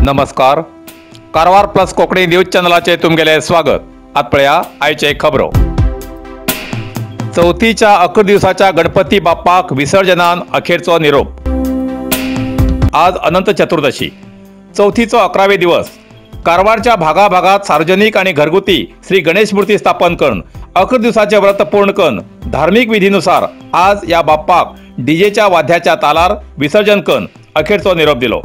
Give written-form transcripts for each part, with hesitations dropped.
नमस्कार, Karwar plus Konkani news चॅनलाचे तुमगेले स्वागत। आत पळया आयचे खबरो। चवथीच्या 11 दिवसाच्या गणपती बाप्पाक विसर्जनान अखेरचो निरोप। आज अनंत चतुर्दशी, चवथीचो 11वे दिवस। कारवारच्या भागाभागात सार्वजनिक आणि घरगुती श्री गणेश मूर्ती स्थापन करून 11 दिवसाचे व्रत पूर्ण करून धार्मिक विधीनुसार आज या बाप्पाक डीजेच्या वाद्याच्या तालार विसर्जन करून अखेरचो निरोप दिलो।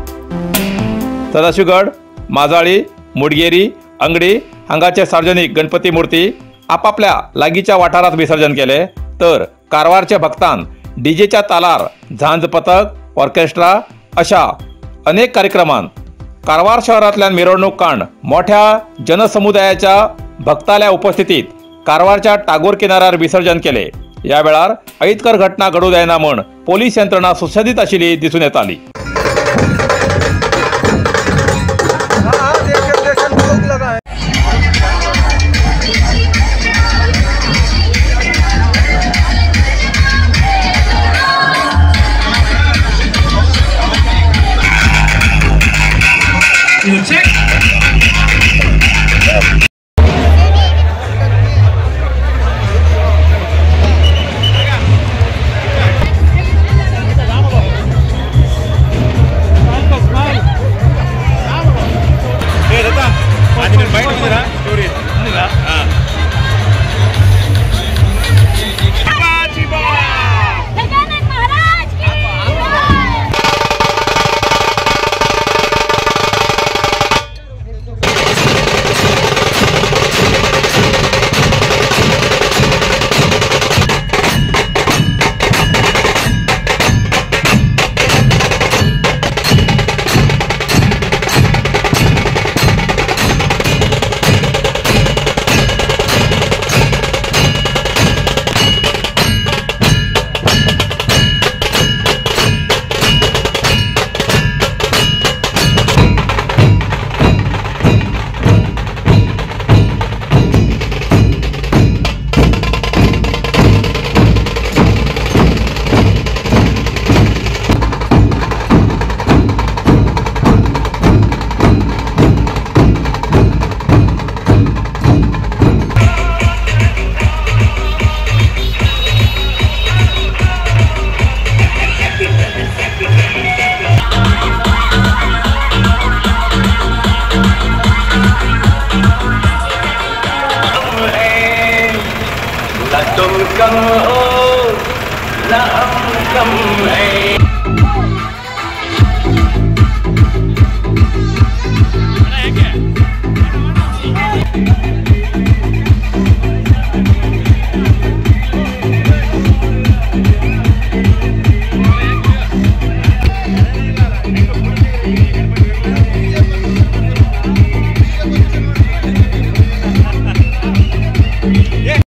सदाशिवगड, माजाळी, मुडगेरी, अंगडी हांगाचे सार्वजनिक गणपती मूर्ती आपापल्या लागीच्या वाठारात विसर्जन केले, तर कारवारच्या भक्तान डीजेच्या तालार झांज पथक, ऑर्केस्ट्रा अशा अनेक कार्यक्रमांत कारवार शहरांतल्यान मिरवणूक काण मोठ्या जनसमुदायाच्या भक्ताल्या उपस्थितीत कारवारच्या टागोर किनाऱ्यार विसर्जन केले। या वेळार अहितकर घटना घडू जायना म्हूण पोलीस यंत्रणा सुसज्जित आशिल्ली दिसून येताली। तुम कम हो ना हम कम है। Yeah.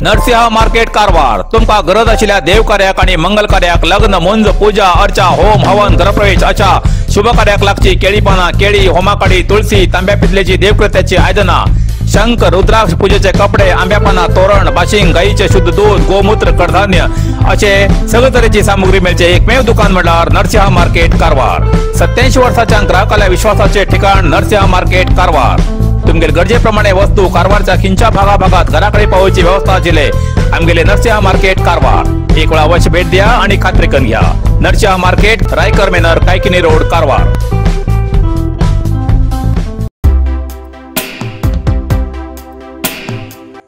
नरसिंह मार्केट कारवार तुमकां गरज आशिल्ल्या देवकार्याक आनी मंगल कार्याक लग्न मुंज पूजा अर्चा होम हवन घरप्रवेश अशा शुभ कार्याक लागची केळी पानां केळी होमाकाडी तुळसी तांब्या पितलेची देवकृत्याची आयदनां शंख रुद्राक्ष पूजेचे कपडे आंब्या पानां तोरण बाशिंग गायीचे शुद्ध दूध गोमूत्र कडधान्य असे सगळे तरेची सामुग्री मेळचे एकमेव दुकान म्हळ्यार नरसिंह मार्केट कारवार। 87 वर्साच्या ग्राहकाल्या विश्वासाचे ठिकाण नरसिंह मार्केट कारवार। तुमगेले गरजेप्रमाणे वस्तू कारवारच्या खिंच्या भागाभागात घराकडे पावोवची व्यवस्था आशिल्ले आमगेले नरसिंह मार्केट कारवार। एक वेळा अवश्य भेट द्या आणि खात्री करून घ्या। Narasimha market, Raikar manor, Kaikini road, Karwar.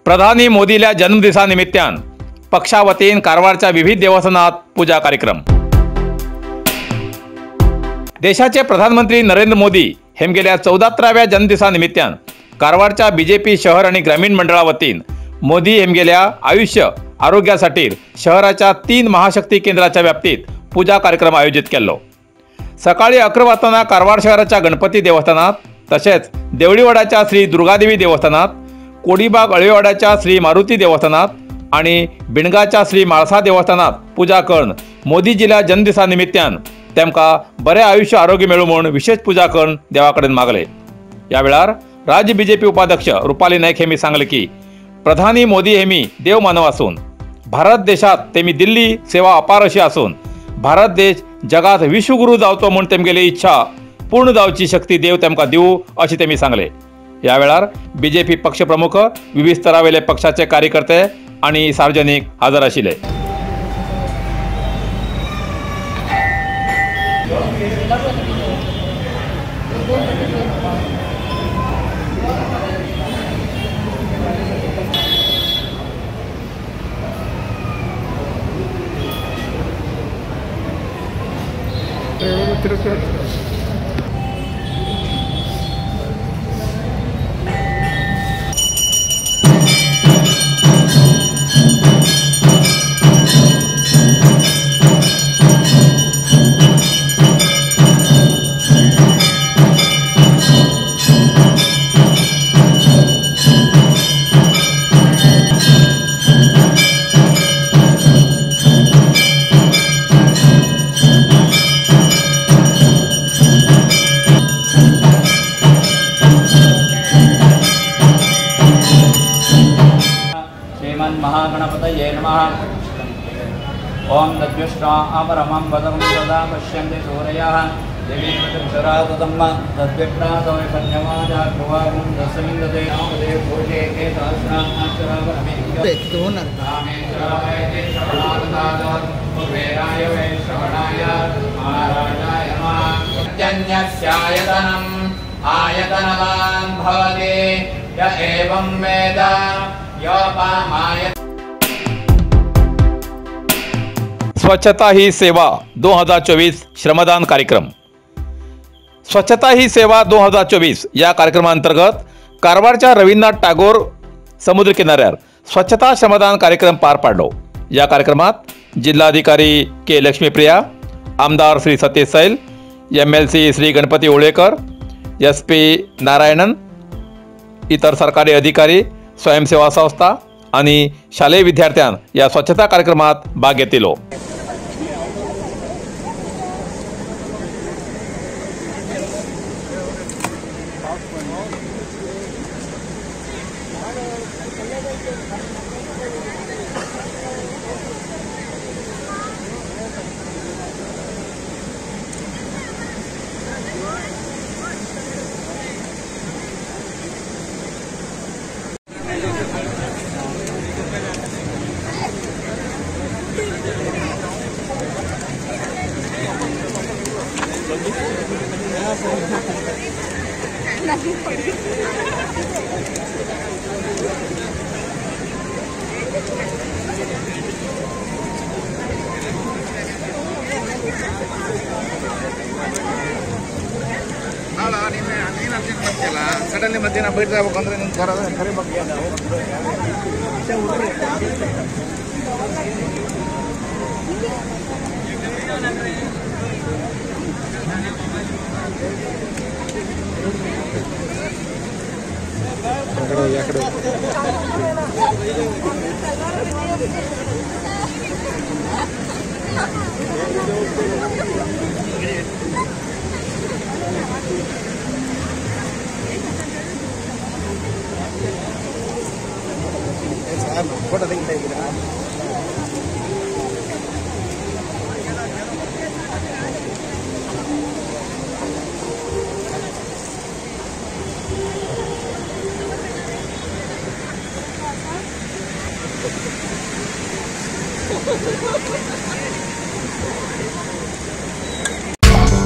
प्रधानी मोदील्या जन्मदिसा निमित्तान पक्षावतीन कारवारच्या विविध देवस्थानात पूजा कार्यक्रम। देशाचे प्रधानमंत्री नरेंद्र मोदी हेमगेल्या 74व्या जन्मदिसा निमित्तान कारवारच्या बीजेपी शहर आणि ग्रामीण मंडळावतीन मोदी हेमगेल्या आयुष्य आरोग्यासाठी शहराच्या 3 महाशक्ती केंद्राच्या व्याप्तीत पूजा कार्यक्रम आयोजित केलो। सकाळी 11 वाजता कारवार शहराच्या गणपती देवस्थानात तसेच देवळीवाडाच्या श्री दुर्गादेवी देवस्थानात, कोडीबाग अळवेवाड्याच्या श्री मारुती देवस्थानात आणि बिणगाच्या श्री म्हाळसा देवस्थानात पूजा करून मोदीजीला जन्मदिसा निमित्तान तेमकां बरें आयुष्य आरोग्य मेळूं म्हूण विशेष पूजा करून देवा कडेन मागले। ह्या वेळार राज्य बीजेपी उपाध्यक्ष रुपाली नायक हेमी सांगले की प्रधानी मोदी हेमी देव मानव आसून भारत देशात तेमी दिल्ली सेवा अपार अशी आसून भारत देश जगात विश्वगुरू जावचो म्हूण तेमगेली इच्छा पूर्ण जावची शक्ती देव तेमकां दिवं अशें तेमी सांगले। ह्या वेळार बीजेपी पक्ष प्रमुख, विविध स्तरावेले पक्षाचे कार्यकर्ते आणि सार्वजनिक हजर आशिल्ले। महागणपतये नमः। ओम दद्विष्णापरमं वदं सदा पश्यन्ति सूरयः देवीमतिक्षरातदम्म तद्विप्रातविपन्यमाजागृहागुं दशमिन्दते नामदे भोजेके सहस्राक्षरापरमेश्वरामेश्वराय श्रवणाददाद कुबेराय वै श्रवणाय महाराजाय नमः। प्रत्यन्यस्यायतनम् आयतनवान् भवति य एवं वेद। स्वच्छता ही सेवा 2024 श्रमदान कार्यक्रम। स्वच्छता ही सेवा 2024 या कार्यक्रमांतर्गत कारवारच्या रवींद्रनाथ टागोर समुद्र किनाऱ्यावर स्वच्छता श्रमदान कार्यक्रम पार पाडलो। या कार्यक्रमात जिल्हाधिकारी के लक्ष्मीप्रिया, आमदार Shri Satish Sail, MLC Shri Ganpati Olekar, SP Narayanan, इतर सरकारी अधिकारी, स्वयंसेवा संस्था आणि शालेय विद्यार्थ्यां या स्वच्छता कार्यक्रमात भाग घेतलो। ಸಡನ್ಲಿ ಮಧ್ಯಾಹ್ನ ಬೈಟ್ ಆಗ್ಬೇಕಂದ್ರೆ ನಿಮ್ಗೆ ಕರಿಬೇಕು. फोटो ತೆಗಿತಾ ಇದ್ದೀರಾ?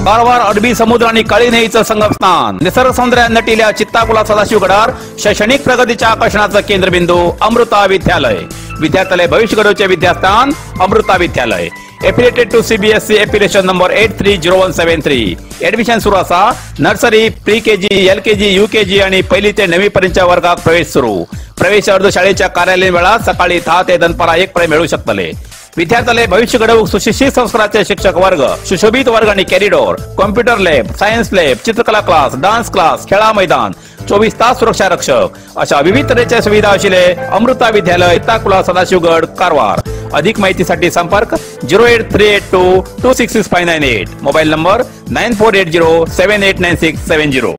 कारवार अरबी समुद्र आणि काळी न्हंयेचं संगमस्थान, निसर्ग सौंदर्यान नटिल्या चित्ताकुला सदाशिवगडार शैक्षणिक प्रगतीच्या आकर्षणाचं केंद्रबिंदू अमृता विद्यालय. विद्यार्थ्यालय भविष्य घडवचे विद्यास्थान Amrita Vidyalaya. Affiliated to CBSE affiliation number 830173. Admission सुरू आसा. Nursery, pre KG, LKG, UKG आणि पहिली ते 9वी पर्यंतच्या वर्गात प्रवेश सुरू. प्रवेश अर्ज शाळेच्या कार्यालयीन वेळात सकाळी 10 ते दनपारा 1 पर्यंत मिळू शकतले. विद्यार्थ्यालय भविष्य घडवूक सुशिक्षित संस्काराचे शिक्षक वर्ग, सुशोभित वर्ग आणि corridor, computer lab, science lab, चित्रकला क्लास, डान्स क्लास, खेळा मैदान, 24 तास सुरक्षा रक्षक अशा विविध तऱ्हेच्या सुविधा असलेले अमृता विद्यालय, चित्ताकुला, सदाशिवगड, कारवार. अधिक माहितीसाठी संपर्क 08382 266598, mobile number 9480789670.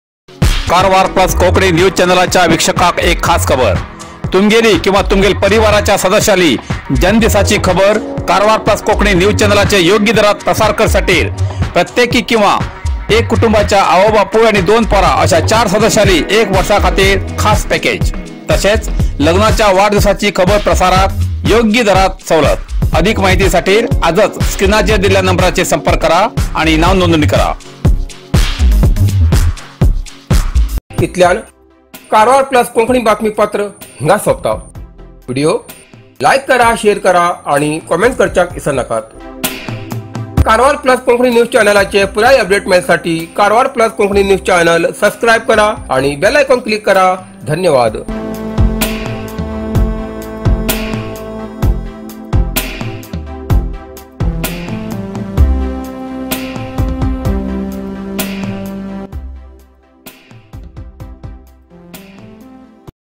Karwar plus Konkani news चॅनलाच्या वीक्षकाक एक खास खबर. तुमगेली किंवा तुमगेल परिवाराच्या सदस्याली जन्मदिसाची खबर कारवार प्लस कोकणी न्यूज चॅनलाचे योग्य दरात प्रसार करसाठी प्रत्येकी किंवा एक कुटुंबाच्या आवो बापूय आणि 2 पोरा अशा 4 सदस्याली 1 वर्षा खातीर खास पॅकेज. तसेच लग्नाच्या वाढदिवसाची खबर प्रसारात योग्य दरात सवलत. अधिक माहितीसाठी आजच स्क्रीनाचेर दिलेल्या नंबराचे संपर्क करा आणि नाव नोंदणी करा. इतल्यान कारवार प्लस कोंकणी बातमीपत्र हिंगा सोंपता. व्हिडिओ लायक करा, शेअर करा आणि कॉमेंट करच्याक विसरनाकात. कारवार प्लस कोंकणी न्यूज चॅनलाचे पुराय update मेळसाठी Karwar plus Konkani news channel subscribe करा आणि बेल आयकॉन क्लिक करा. धन्यवाद.